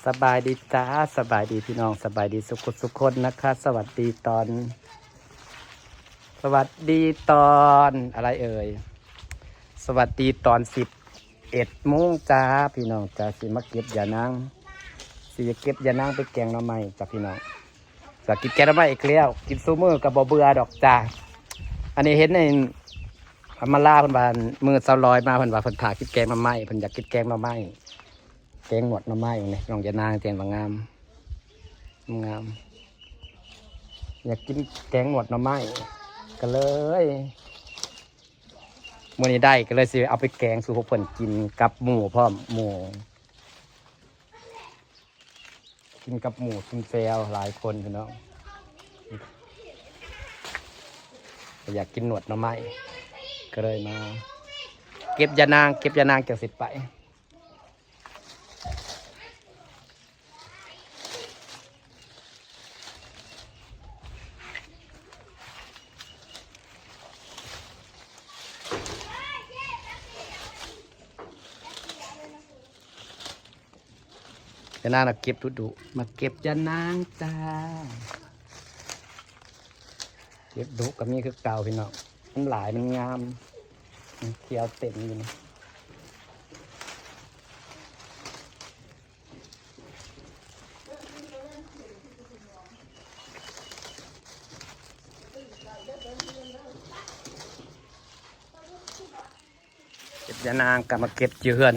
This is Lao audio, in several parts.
ສະບາຍດີຈ້າ ສະບາຍດີພີ່ນ້ອງ ສະບາຍດີສຸກຄົນສຸກຄົນນະຄະ. ສະຫວັດດີຕອນ ສະຫວັດດີຕອນ ອະໄລເອີຍ? ສະຫວັດດີຕອນສິບເອັດໂມງຈ້າ ພີ່ນ້ອງຈ້າ. ຊິມາເກັບຢານາງ ຊິເກັບຢານາງໄປແກງໜໍ່ໄມ້ຈ້າ ພີ່ນ້ອງ. ຈະກິນແກງໜໍ່ໄມ້ອີກແລ້ວ ກິນຊຸມື້ກໍບໍ່ເບື່ອດອກຈ້າ. ອັນນີ້ເຫັນໃນອຳມາລາເພິ່ນວ່າ ມື້ຊາວລອຍມາ ເພິ່ນວ່າເພິ່ນຖ້າກິນແກງໜໍ່ໄມ້ ເພິ່ນຢາກກິນແກງໜໍ່ໄມ້ ແກງໜວດໜໍ່ໄມ້ນີ້ ນ້ອງຢານາງແຕ່ງວ່າງາມ ງາມ ຢາກກິນແກງໜວດໜໍ່ໄມ້ ກໍເລີຍ ມື້ນີ້ໄດ້ ກໍເລີຍຊິເອົາໄປແກງສູ່ພວກເພິ່ນກິນກັບໝູ່ພ້ອມ ໝູ່ ກິນກັບໝູ່ຊຸມແຊວຫຼາຍຄົນພີ່ນ້ອງ ກໍຢາກກິນໜວດໜໍ່ໄມ້ ກໍເລີຍມາເກັບຢານາງ ເກັບຢານາງຈັ່ງຊິໄປ. ຢານາງນະເກັບດຸໆ ມາເກັບຢານາງຈ້າ. ເກັບດຸກໍມີຄືເກົ່າພີ່ນ້ອງ ມັນຫຼາຍ ມັນງາມ ມັນຂຽວເຕັມຢູ່ນີ້. ເກັບຢານາງກໍມາເກັບຢູ່ເຮືອນ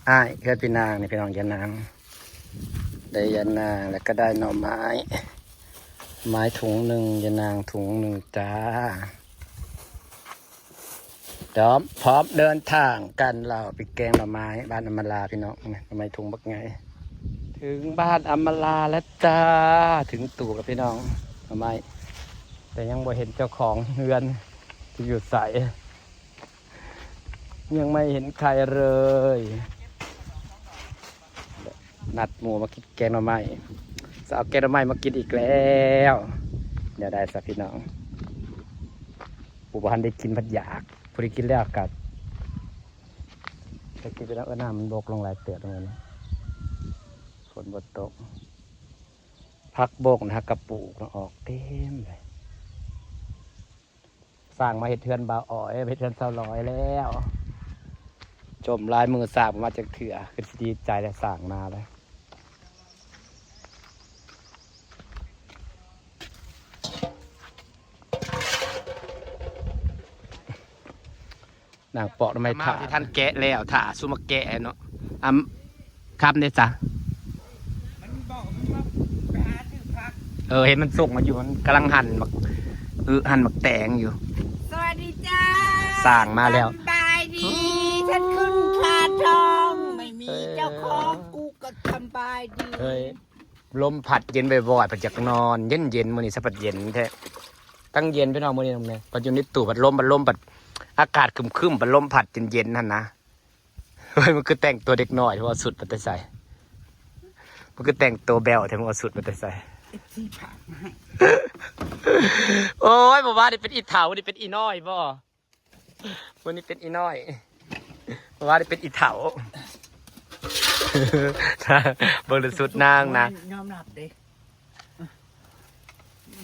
ອ້າຍ ເຮືອນພີ່ນາງນີ້ພີ່ນ້ອງ. ຢານາງ ໄດ້ຢານາງ ແລ້ວກໍໄດ້ໜໍ່ໄມ້ ໄມ້ຖົງໜຶ່ງ ຢານາງຖົງໜຶ່ງຈ້າ. ພ້ອມ ພ້ອມເດີນທາງກັນ ລາວໄປແກງໜໍ່ໄມ້ບ້ານອຳມາລາພີ່ນ້ອງ. ໜໍ່ໄມ້ຖົງບັກໃຫຍ່ ເຖິງບ້ານອຳມາລາແລ້ວຈ້າ. ເຖິງຕູແລ້ວພີ່ນ້ອງ ໜໍ່ໄມ້ ແຕ່ຍັງບໍ່ເຫັນເຈົ້າຂອງເຮືອນ ຊິຢູ່ໃສ? ຍັງໄມ່ເຫັນໃຄເລີຍ. ນັດໝູ່ມາກິນແກງໜໍ່ໄມ້ ຈະເອົາແກງໜໍ່ໄມ້ມາກິນອີກແລ້ວ. ແນວໃດຊະພີ່ນ້ອງ ຜູ້ບໍ່ທັນໄດ້ກິນພັດຢາກ ຜູ້ທີ່ກິນແລ້ວກໍໄດ້ກິນໄປແລ້ວ. ເອີ ນ້ຳມັນບົກລົງຫຼາຍເຕີບແລ້ວ ຝົນບໍ່ຕົກ. ຜັກບົກນະ ຫາກະປູກນະ ອອກເຕັມເລີຍ. ສ້າງມາເຮັດເຮືອນບ່າວອ້ອຍ ເຮັດເຮືອນຊາວລອຍແລ້ວ. ຈົ່ມຫຼາຍມື້ສ້າງບໍ່ມາຈັກເທື່ອ ຄືຊິດີໃຈແລ້ວ ສ້າງມາແລ້ວ. ນາງປອກໜໍ່ໄມ້ ມາ ຖ້າ ທີ່ທ່ານແກະແລ້ວ ຖ້າສຸມາແກະເນາະ. ອຳ ຄຳເດ້ຊະ ມັນບອກມັນວ່າໄປຫາຊື້ຜັກ. ເອີ ເຫັນມັນສົ່ງມາຢູ່ ມັນກຳລັງຫັ່ນໝາກອຶ ຫັ່ນໝາກແຕງຢູ່. ສະຫວັດດີຈ້າ ສ້າງມາແລ້ວ ສະບາຍດີ ເອີ ສັດຂຶ້ນຄາທອງ ເອີ ໄມ່ມີເຈົ້າຂອງ ເອີ ກູກໍສະບາຍດີ. ເອີ ລົມພັດເຢັນວອຍໆ ພັດຢາກນອນເຢັນໆ ມື້ນີ້ສະພັດເຢັນແທ້ ຕັ້ງເຢັນພີ່ນ້ອງ. ມື້ນີ້ແມ່ ພັດຢູ່ໃນຕູ້ ພັດລົມ ພັດລົມ ພັດອາກາດຄຶ້ມໆ ພັດລົມພັດເຢັນໆ ຫັ້ນນະ. ເຮີ້ຍ ມັນຄືແຕ່ງຕົວເດັກນ້ອຍ ເອົາຊຸດມາແຕ່ໃສ? ມັນຄືແຕ່ງຕົວແບວແທ້ ເອົາຊຸດມາແຕ່ໃສ? ເອັຟຊີຝາກມາໃຫ້. ໂອ້ຍ ບໍ່ວ່າໄດ້ເປັນອີ່ເຖົ້າ ນີ້ເປັນອີ່ນ້ອຍບໍ່? ມື້ນີ້ເປັນອີ່ນ້ອຍ ເມື່ອວານນີ້ເປັນອີ່ເຖົ້າ. ເບິ່ງແຕ່ຊຸດນາງນະ ຍອມຮັບເດ້.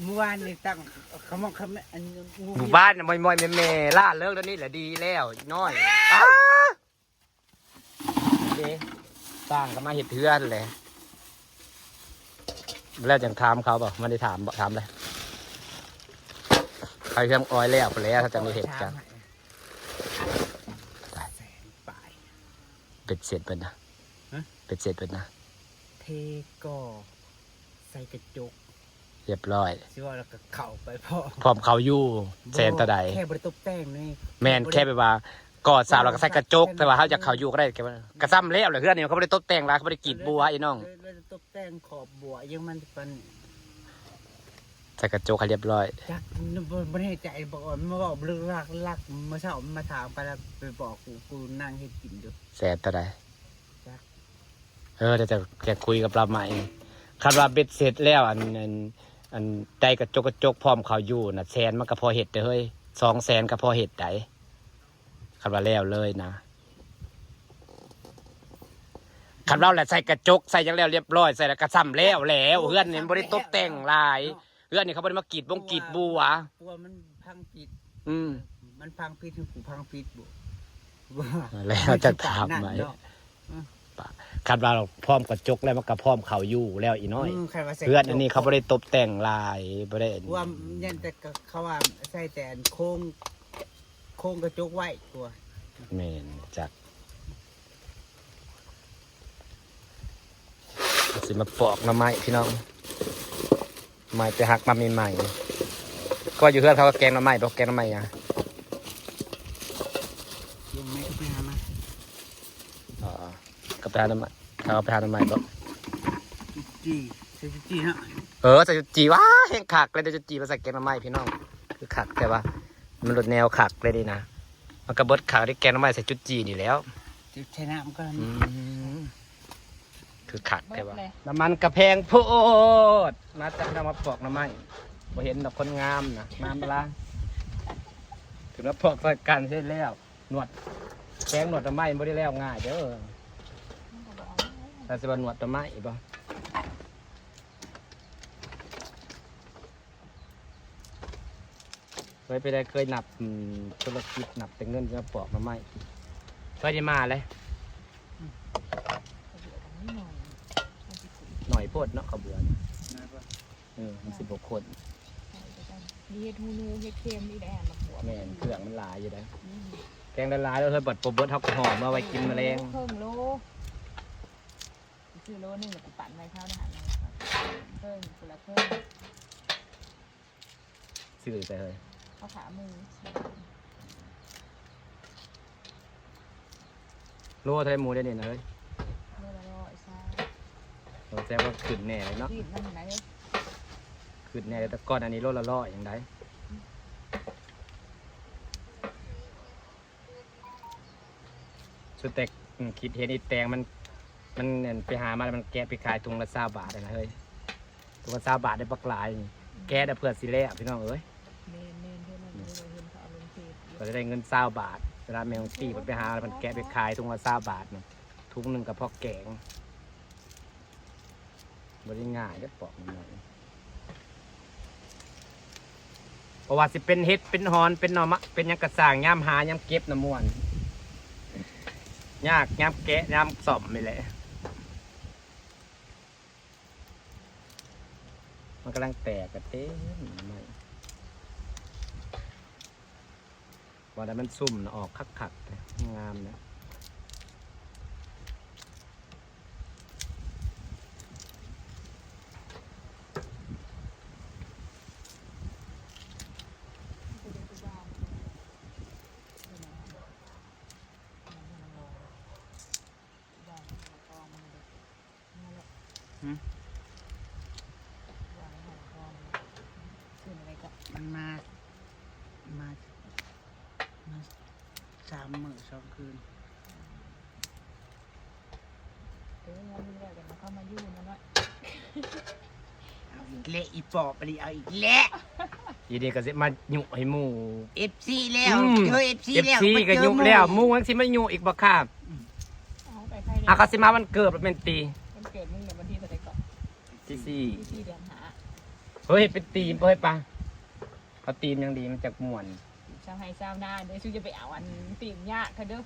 ເມື່ອວານນີ້ຕັ້ງຂະມອກຂະແມະ ອັນ ໝູ່ບ້ານນະ ມອຍໆ ແມ່ໆ ລ້າເລີກແລ້ວ ນີ້ແຫຼະດີແລ້ວ ອີ່ນ້ອຍ. ອ້າ ເດ້ ສ້າງກໍມາເຮັດເຮືອນແຫຼະ. ແລ້ວຈັ່ງຖາມເຂົາບໍ່? ມັນໄດ້ຖາມບໍ່? ຖາມເລີຍ. ໄປເຮືອນອ້ອຍແລ້ວພຸ້ນແຫຼະ ເຂົາຈະມາເຮັດກັນ. ແສນປາຍ ເບັດເສັດເບິດນະ. ຮະ? ເບັດເສັດເບິດນະ. ເທກໍໃສ່ກະຈົກ ຮຽບຮ້ອຍ. ຊິວ່າແລ້ວກໍເຂົ້າໄປພ້ອມ ພ້ອມເຂົ້າຢູ່. ບໍ່ ແສນເທົ່າໃດ? ແຄ່ບໍ່ໄດ້ຕົບແຕ່ງນີ້. ແມ່ນ ແຄ່ແບບວ່າກໍ່ສ້າງແລ້ວກໍໃສ່ກະຈົກ ແຕ່ວ່າເຮົາຢາກເຂົ້າຢູ່ກໍໄດ້. ກໍຊ່ຳແລ້ວແຫຼະ ເຮືອນນີ້ເຂົາບໍ່ໄດ້ຕົບແຕ່ງຫຼາຍ ເຂົາບໍ່ໄດ້ກຣີດບົວ ອີ່ນ້ອງ. ແລ້ວ ແລ້ວຕົບແຕ່ງຂອບບົວອີ່ຫຍັງມັນປານ ໃສ່ກະຈົກໃຫ້ຮຽບຮ້ອຍ. ຈັກ ບໍ່ ບໍ່ແນ່ໃຈ ບອກວ່າມາເວົ້າລຶກລັກລັກ ມື້ເຊົ້າມາຖາມກັນ ແລ້ວໄປບອກກູ ກູນັ່ງເຮັດກິນຢູ່. ແສນເທົ່າໃດ? ຈັກ. ເອີ ດຽວຈະ ຈະຄຸຍກັບລາວໃໝ່. ຄັນວ່າເບັດເສັດແລ້ວ ອັນ ອັນ ອັນ ໄດ້ກະຈົກ ກະຈົກ ພ້ອມເຂົ້າຢູ່ນະ ແສນມັນກໍພໍເຮັດເດ້ເຮີ້ຍ ສອງແສນກໍພໍເຮັດໄດ໋. ຄັນວ່າແລ້ວເລີຍນະ. ຄັນເວົ້າແລ້ວໃສ່ກະຈົກ ໃສ່ຫຍັງແລ້ວລຽບລ້ອຍ ໃສ່ແລ້ວກະຊ່ຳແລ້ວແຫຼ້ວ. ເຮືອນນີ້ບໍ່ໄດ້ຕົບແຕ່ງຫຼາຍ. ເຮືອນນີ້ເຂົາບໍ່ໄດ້ມາກຣີດບົງກຣີດບົວ. ປົວມັນພັງຜິດ. ອືມ ມັນພັງຜິດ ຄືກູພັງຜິດບໍ? ແລ້ວຈະຖາມໃໝ່. ອືມ ຄັນວ່າພ້ອມກະຈົກແລ້ວ ມັນກະພ້ອມເຂົ້າຢູ່ແລ້ວອີນ້ອຍ. ອືມ ເຮືອນອັນນີ້ເຂົາບໍ່ໄດ້ຕົບແຕ່ງຫຼາຍ ບໍ່ໄດ້ ພວກມັນຍັງແຕ່ ເຂົາວ່າໃສ່ແຕ່ອັນໂຄງ ໂຄງກະຈົກໄວ້ ແມ່ນຈັກ. ຊິມາປອກໜໍ່ໄມ້ພີ່ນ້ອງ ໄມ້ໄປຫັກມາໃໝ່ໆ. ກໍຢູ່ເຮືອນເຂົາກໍແກງໜໍ່ໄມ້ບໍ່? ແກງໜໍ່ໄມ້ຫຍັງ? ແກງໜໍ່ໄມ້ກໍໄປຫາມາ. ອໍ ກໍໄປຫາໜໍ່ໄມ້ ເຂົາກໍໄປຫາໜໍ່ໄມ້ບໍ່? ຈຸດຈີ່ ໃສ່ຈຸດຈີ່ເນາະ. ເອີ ໃສ່ຈຸດຈີ່ ວ້າ ແຮງຄັກເລີຍ ໄດ້ຈຸດຈີ່ມາໃສ່ແກງໜໍ່ໄມ້ພີ່ນ້ອງ. ຄືຄັກແທ້ວ່າ ມັນລົດແນວຄັກເລີຍນີ້ນະ. ມັນກໍເບິດຄັກເດ້ ແກງໜໍ່ໄມ້ໃສ່ຈຸດຈີ່ນີ້ແຫຼ້ວ. ຈຸດໃສ່ນ້ຳກ່ອນ. ອືມ ຄືຄັກແທ້ວ່າ. ເບິດເລີຍ ນ້ຳມັນກະແພງໂພດ. ມາ ຈັກນຳມາປອກໜໍ່ໄມ້ ບໍ່ເຫັນດອກຄົນງາມນະ ມາມາລາ ຖືມາປອກໃສ່ກັນເຮັດແລ້ວ. ໜວດ ແກງໜວດໜໍ່ໄມ້ບໍ່ໄດ້ແລ້ວງ່າຍເດີ. ຖ້າຊິວ່າໜວດໜໍ່ໄມ້ບໍ່? ເຄີຍໄປໄດ້ ເຄີຍນັບ ອືມ ທຸລະກິດ ນັບແຕ່ເງິນ ຈະປອກໜໍ່ໄມ້ ເຄີຍໄດ້ມາເລີຍ. ໜ້ອຍໂພດເນາະ ເຂົ້າເບືອ. ເອີ ມັນສິບຫົກຄົນ. ມີເຫັດຫູໜູ ເຫັດເຂັມອີກໄດ໋ ແມ່ນ ເຄື່ອງມັນຫຼາຍຢູ່ໄດ໋. ອືມ ແກງຫຼາຍໆ ແລ້ວເຮີ້ຍ ບັດບໍ່ເບິດ ເຮົາກໍຫໍ່ເມືອໄວ້ກິນມື້ແລງ. ເຄິ່ງໂລ ຊື້ໂລໜຶ່ງ ແລ້ວກໍປັ່ນໄວ້ເຂົາໄດ້ຫັ້ນ ເຄິ່ງ ຄົນລະເຄິ່ງ. ຊື້ໃສເຮີ້ຍ? ເຂົາຂາຍໝູ. ໂລເທົ່າໃດໝູດຽວນີ້ນະເຮີ້ຍ? ໂລລະຮ້ອຍຊາວ. ໂອ້ ແຕ່ວ່າຂຶ້ນແນ່ເນາະ. ຂຶ້ນນຳໃດ໋ ເຮີ້ຍ? ຂຶ້ນແນ່ ແຕ່ກ່ອນອັນນີ້ໂລລະຮ້ອຍຫຍັງໃດ໋. ສຸດແຕ່ ອືມ ຄິດເຫັນອີແຕງມັນ ມັນ ອັນ ໄປຫາມາແລ້ວມັນແກະໄປຂາຍຖົງລະຊາວບາດຫັ້ນນະເຮີ້ຍ. ຖົງລະຊາວບາດໄດ້ບັກຫຼາຍນີ້. ອືມ ແກະໄດ້ເພື່ອຊິແລ້ວ ພີ່ນ້ອງເອີຍ. ແມ່ນໆ ເທື່ອນັ້ນເລີຍ ເຫັນເຂົາເອົາລົງເຟສຢູ່ ກໍໄດ້ເງິນຊາວບາດ. ເວລາແມ່ນ້ອງຕີເພິ່ນໄປຫາ ເພິ່ນແກະໄປຂາຍຖົງລະຊາວບາດນະ ຖົງໜຶ່ງກໍພໍແກງ. ບໍ່ໄດ້ງ່າຍເດ້ປອກໜໍ່ໄມ້. ບໍ່ວ່າຊິເປັນເຫັດ ເປັນຫອນ ເປັນໜໍ່ມະ ເປັນຫຍັງກະຊ່າງ ຍາມຫາຍາມເກັບນະມ່ວນ. ຍາກຍາມແກະຍາມສ້ອມນີ້ແຫຼະ. ມັນກຳລັງແຕກກະເຕັມໜໍ່ໄມ້. ວ່າແລ້ວມັນຊຸ່ມນະ ອອກຄັກໆ ງາມນະ. ຫຶ ມັນມາ ມາ ມາສາມມື້ສອງຄືນ. ເອີ ງາມຢູ່ແລ້ວ ດຽວເຮົາເຂົ້າມາຢູ່ນຳເນາະ. ເອົາອີກແລ້ວ ອີປອບອັນນີ້ເອົາອີກແລ້ວ. ອີນີ້ກໍຊິມາຍຸໃຫ້ໝູ່ ເອັຟຊີແລ້ວ. ອືມ ເຮີ້ຍ ເອັຟຊີແລ້ວ ເອັຟຊີກໍຍຸແລ້ວ ໝູ່ຍັງຊິມາຍຸອີກບໍ່ຄະ? ອືມ ເອົາໄປໃຜ ອ່ະ ເຂົາຊິມາວັນເກີດແມ່ນຕິ? ວັນເກີດມຶງນະ ວັນທີເທົ່າໃດເກາະ? ທີສີ່ ທີສີ່ ເດືອນຫ້າ. ເຮີ້ຍ ເຮັດເປັນຕີມບໍ່ເຮີ້ຍປະ? ເອົາຕີມຫຍັງດີ ມັນຈັກມ່ວນ. ຊາວໄຮ່ຊາວນາເດີ ຊູຢ່າໄປເອົາອັນຕີມຍາກເຂົາເດີ.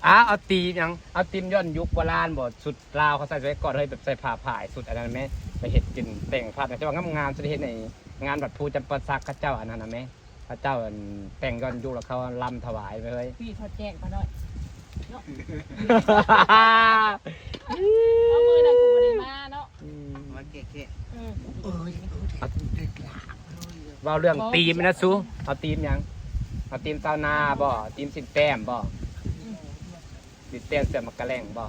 ອ້າວ ເອົາຕີມຫຍັງ? ເອົາຕີມຍ້ອນຍຸກໂບລານບໍ່? ຊຸດລາວເຂົາໃສ່ສະໄໝກ່ອນເຮີ້ຍ ແບບໃສ່ຜ້າຝ້າຍ ຊຸດອັນນັ້ນແມ ໄປເຮັດກິນແຕ່ງພາບ ແຕ່ວ່າງາມໆ ຊິໄດ້ເຮັດໃນງານວັດພູຈຳປາສັກເຂົາເຈົ້າ ອັນນັ້ນນະແມ ເຂົາເຈົ້າແຕ່ງຍ້ອນຍຸກ ແລ້ວເຂົາລຳຖວາຍເວີຍ. ພີ່ ຖອດແຈ້ງປານ້ອຍເນາະ. ເອົາ ມື້ນັ້ນກູບໍ່ໄດ້ມາເນາະ. ອືມ ມາແກ້ໆ ເອີ ເອີຍ ເອີຍ ເອີຍ ເວົ້າເລື່ອງຕີມນະຊູ ເອົາຕີມຫຍັງ? ເອົາຕີມຊາວນາບໍ່? ຕີມສິ້ນແຕ້ມບໍ່? ອືມ ຊິແຕ່ງເສື້ອໝາກກະແລ້ງບໍ່?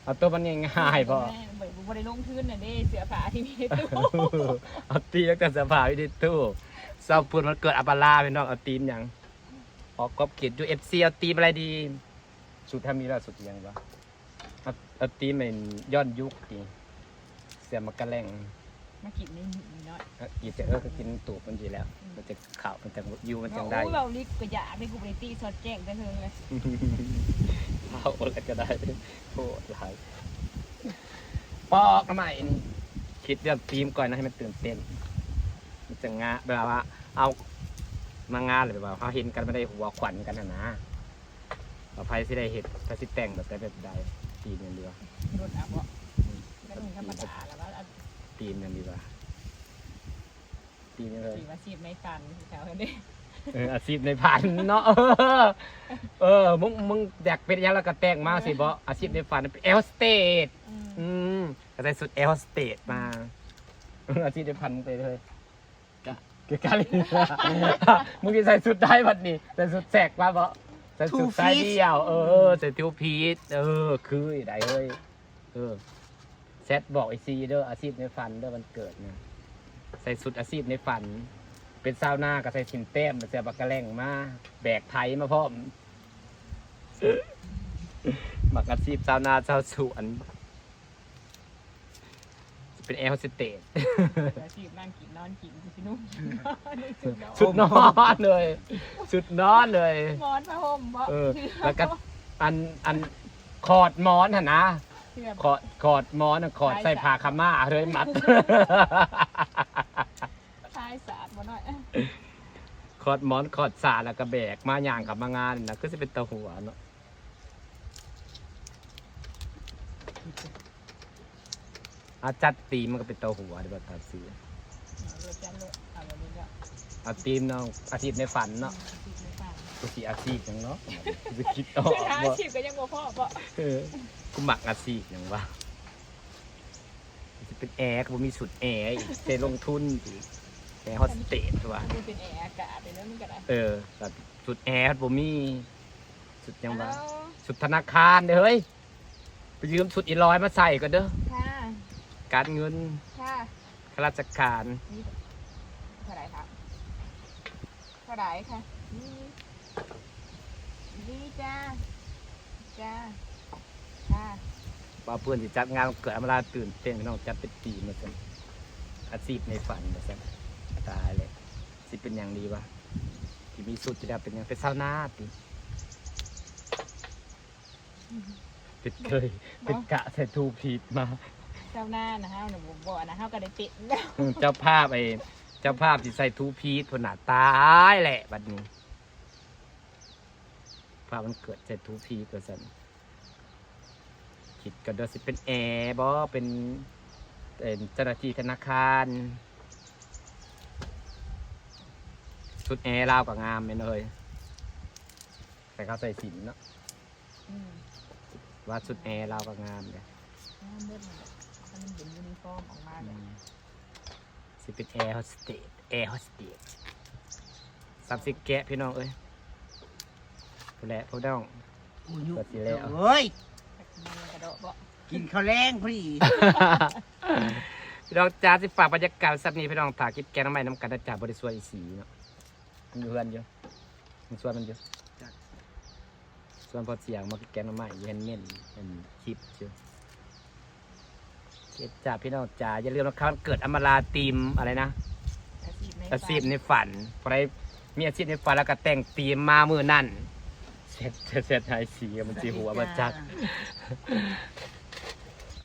ເອົາໂຕມັນງ່າຍໆບໍ່? ບໍ່ໄດ້ລົງທຶນນະເດ້ ເສື້ອຜ້າທີ່ມີໃນຕູ້. ເອົາຕີມຕັ້ງແຕ່ເສື້ອຜ້າທີ່ໃນຕູ້. ຊາວພຸດວັນເກີດອາປາລາ ພີ່ນ້ອງ ເອົາຕີມຫຍັງ? ອອກຂອບເຂດຢູ່ ເອັຟຊີ ເອົາຕີມອະໄລດີ? ຊຸດທາມີລາວ ຊຸດຫຍັງວະ? ເອົາ ເອົາຕີມແມ່ນຍ້ອນຍຸກຕິ ເສື້ອໝາກກະແລ້ງ. ມາກິນໃນນີ້ໜ້ອຍ ເອີ ກິນແຕ່ ເອີ ກໍກິນຕູບມັນຊິແລ້ວ ອືມ ມັນຈະເຂົ້າ ມັນຈະຢູ່ ມັນຈັ່ງໄດ້. ໂອ້ຍ ເວົ້າລິບກໍຢາກໄດ້ ກູບໍ່ໄດ້ຕີສອດແຈ້ງແຕ່ເຫິງເລີຍ. ອ່າ ເອົາເບິດກໍໄດ້ ໂພດຫຼາຍ ປອກໜໍ່ໄມ້ນີ້ ຄິດເລື່ອງທີມກ່ອນນະ ໃຫ້ມັນຕື່ນເຕັ້ນ ມັນຈະງາ ແບບວ່າເອົາມາງານ ແບບວ່າເຮົາເຫັນກັນ ມັນໄດ້ຫົວຂວັນກັນຫັ້ນນະ ວ່າໃຜຊິໄດ້ເຮັດ ໃຜຊິແຕ່ງແບບໃດ ແບບໃດ ທີມແມ່ນຢູ່ວ່າ ລົດເອົາບໍ່ ອືມ ກະນຸ່ງທຳມະດາລະວ່າ ທີມແມ່ນຢູ່ວ່າ ຕີນເລີຍ ອາຊີບໃນຝັນແຖວເດ້ ເອີ ອາຊີບໃນຝັນເນາະ ເອີ ເອີ ມຶງ ມຶງຢາກເປັນຫຍັງແລ້ວກໍແຕ່ງມາ ເອີ ຊິບໍ ອາຊີບໃນຝັນເປັນແອໂຮສເຕດ ອືມ ອືມ ກໍໃສ່ຊຸດແອໂຮສເຕດມາ ອາຊີບໃນຝັນເປັນເລີຍ ກະ ກະກະລີ ມຶງຊິໃສ່ຊຸດໃດບັດນີ້ ໃສ່ຊຸດແຊັກມາບໍ ໃສ່ຊຸດສາຍດຽວ ເອີ ໃສ່ທູພີດ ເອີ ຄືໄດ້ເລີຍ ເອີ ແຊັດບອກອີ່ຊີເດີ ອາຊີບໃນຝັນເດີ ວັນເກີດນະ ໃສ່ຊຸດອາຊີບໃນຝັນ ເປັນຊາວນາກໍໃສ່ສິນແຕ້ມ ເສື້ອປາກກະແລັງມາ ແບກໄຖມາພ້ອມ ມັກອາຊີບຊາວນາຊາວສວນ ຊິເປັນແອໂຮສເຕດ ອາຊີບນັ່ງກິນນອນກິນ ຊິນຸ່ງຊຸດນອນເລີຍ ຊຸດນອນເລີຍ ໝອນຜ້າຫົ່ມບໍ ເອີ ແລ້ວກໍອັນ ອັນ ຂອດໝອນຫັ້ນນະ ຂອດ ຂອດໝອນ ຂອດໃສ່ຜ້າຂາວມ້າເລີຍ ມັດ ຊາຍສາດບໍ່ນ້ອຍ ຂອດໝອນຂອດສາດ ແລ້ວກໍແບກມາ ຍ່າງເຂົ້າມາງານນະ ຄືຊິເປັນຕາຫົວເນາະ ອາ ຈັດທີມມັນກໍເປັນຕາຫົວເດ້ ບັດຕາຊື່ ເອົາໂລດ ຈັດໂລດ ເອົາໂລດ ເອົາທີມນ້ອງ ອາຊີບໃນຝັນເນາະ ອືມ ອາຊີບໃນຝັນ ກູຊິອາຊີບຫຍັງເນາະ ກູຊິຄິດອອກ ອາຊີບກໍຍັງບໍ່ພໍບໍ ເອີ ກູມັກອາຊີບຫຍັງວະ ຊິເປັນແອກໍບໍ່ມີຊຸດແອອີກ ໄດ້ລົງທຶນອີກ ແອໂຮສເຕດຕົວະ ເປັນແອອາກາດເດ້ ມັນກໍໄດ້ ເອີ ຊຸດແອບໍ່ມີ ຊຸດຫຍັງວະ ເອົາ ຊຸດທະນາຄານເດ້ເຮີ້ຍ ໄປຢືມຊຸດອີລອຍມາໃສ່ກ່ອນເດີ ຄ່າ ການເງິນ ຄ່າ ຂ້າລາຊະການ ມີເທົ່າໃດຄະ ເທົ່າໃດຄະ ມີ ມີ ມີຈ້າ ຈ້າ ຄ່າ ວ່າເພື່ອນຊິຈັດງານວັນເກີດອຳມາລາ ຕື່ນເຕັ້ນ ພີ່ນ້ອງ ຈັດເປັນທີມວ່າຊັ້ນ ອາຊີບໃນຝັນວ່າຊັ້ນ ຕາຍແລ້ວ ຊິເປັນຫຍັງດີວະ ຊິມີຊຸດຊິໄດ້ເປັນຫຍັງ ເປັນຊາວນາຕິ ເປັນເຄີຍ ເປັນກະໃສ່ທູພີດມາ ຊາວນານະ ເຮົານະບໍ່ ບໍ່ນະ ເຮົາກໍໄດ້ເປັນແລ້ວ ເອີ ເຈົ້າພາບ ໄອ້ເຈົ້າພາບຊິໃສ່ທູພີດພຸ້ນນະ ຕາຍແຫຼະບັດນີ້ ພາບວັນເກີດໃສ່ທູພີດວ່າຊັ້ນ ຄິດກ່ອນເດີ ຊິເປັນແອບໍ ເປັນ ເປັນເຈົ້າໜ້າທີ່ທະນາຄານ ຊຸດແອລາວກໍງາມແມ່ນເອີຍ ແຕ່ເຂົາໃສ່ສິນເນາະ ອືມ ວ່າຊຸດແອລາວກໍງາມເດ້ ງາມເບິດນັ້ນແຫຼະ ຄັນມັນເປັນຢູນິຟອມອອກມາ ອືມ ຊິເປັນແອໂຮສເຕດ ແອໂຮສເຕດ ສາມສິບແກະ ພີ່ນ້ອງເອີຍ ພຸ້ນແຫຼະ ພວກນ້ອງ ໂອ້ຍ ກໍຊິແລ້ວ ເອີຍ ກະເດາະບໍ່ ກິນເຂົ້າແລງພໍດີ ພີ່ນ້ອງຈ້າ ຊິຝາກບັນຍາກາດສ່ຳນີ້ ພີ່ນ້ອງ ຖ້າກິນແກງໜໍ່ໄມ້ນຳກັນນະຈ້າ ບໍ່ໄດ້ຊວນອີ່ສີເນາະ ມັນຢູ່ເຮືອນຢູ່ ມັນຊວນມັນຢູ່ ຈັກ ຊວນພໍ່ສຽງມາກິນແກງໜໍ່ໄມ້ຢູ່ ເຫັນເມັ້ນເປັນຄລິບຢູ່ ເຮັດຈ້າ ພີ່ນ້ອງຈ້າ ຢ່າລືມນະຄະ ວັນເກີດອຳມາລາ ທີມອະໄລນະ ອາຊີບໃນ ອາຊີບໃນຝັນ ຜູ້ໃດມີອາຊີບໃນຝັນ ແລ້ວກໍແຕ່ງທີມມາມື້ນັ້ນ ເຊັດ ເຊັດໃຫ້ສີ ມັນຊິຫົວບໍ່ຈັກ